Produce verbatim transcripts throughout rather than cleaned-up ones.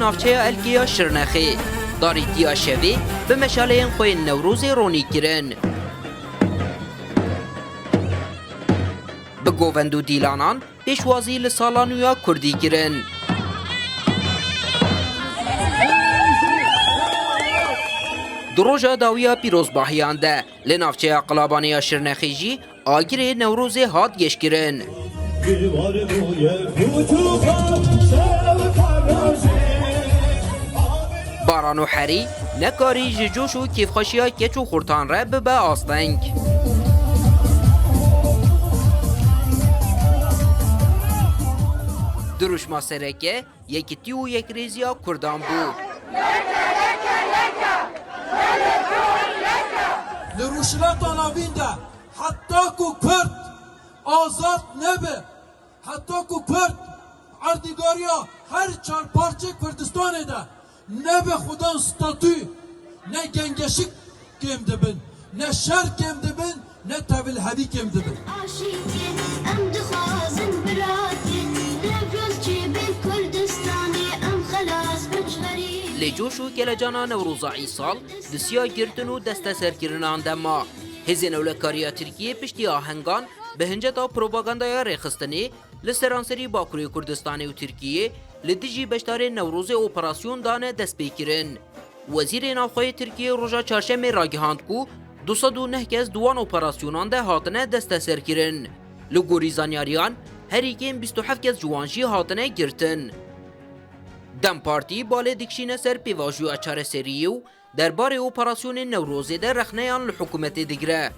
Navçeya Elkê ya Şirnexê, darîtiya şevê bi meşaleyên xwe yên Newrozê ronî kirin. Bi govend û dîlanan pêşwazî li sala nû ya Kurdî kirin. Di roja dawiya pîrozbahiyan de li navçeya Qilabanê ya Şirnexê jî agirê Newrozê hat geşkirin. Baran û herî nekarî ji coş û kêfxweşiya keç û xurtan re bibe asteng. Dirûşma sereke yekitî û yekrêziya Kurdan bû. Li Rojhilata Navîn de heta ku Kurd azad nebe, heta ku Kurd erdîgariya her çar parçeyê Kurdistanê de nebe xudan statû, ne gengeşik kêm dibin, ne şer kêm dibin, ne tevlihevî kêm dibin. Aşîtî em dixwazin biratî, Newroz çêbê Kurdistanê, em xelas bin ji xerîbî. Lê coş û kelecana Newroza îsal di siya girtin û desteserkirinan de ma. Hêzên ewlekariya Tirkiyê piştî ahengan bi hinceta propagandaya rêxistinê li seranserî Bakurê Kurdistanê û Tirkiyê li dijî beşdarên Newrozê operasyon dane destpêkirin. Wezîrê Navxwe yê Tirkiyê roja Çarşemê ragihand ku du sed û neh kes di wan operasyonan de hatine desteserkirin. Li gorî zanyariyan, herî kêm bîst û heft kes ji wan jî hatine girtin. DEM Partî balê dikişîne ser pêvajoya çareseriyê û derbarê operasyonên Newrozê de rexneyan li hikûmetê digire.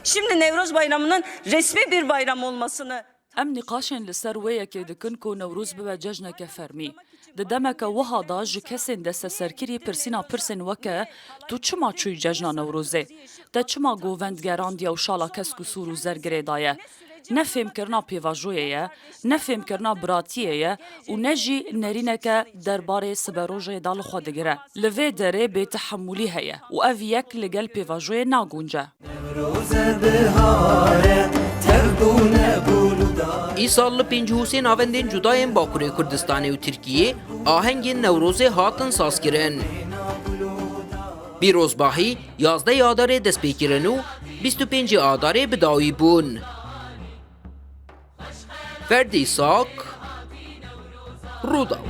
Şimdi Newroz Bayramı'nın resmi bir bayram olmasını Em nîqaşên li ser wê yekê dikin ku Newroz bibe cejneke fermî. Di demeke wiha de ji kesên desteserkirî pirsîna pirsên weke, tu çima çûyî cejna Newrozê? Te çima govend gerandiye û şala kesk û sûr û zer girê daye? Ne fêmkirina pêvajoyê ye, ne fêmkirina biratiyê ye û ne jî nerîneke derbarê siberojê de li xwe digire. Li vê derê bêtehemûlî heye û ev yek li gel pêvajoyê nagûnce. Îsal li pêncî û sê navendên cuda yên Bakurê Kurdistanê û Tirkiyê ahengên Newrozê hatin sazkirin. Pîrozbahî yazdeh Adarê dest pê kirin û bîst û pêncî Adarê bi dawî bûn. Ferdî Sak, Rûdaw.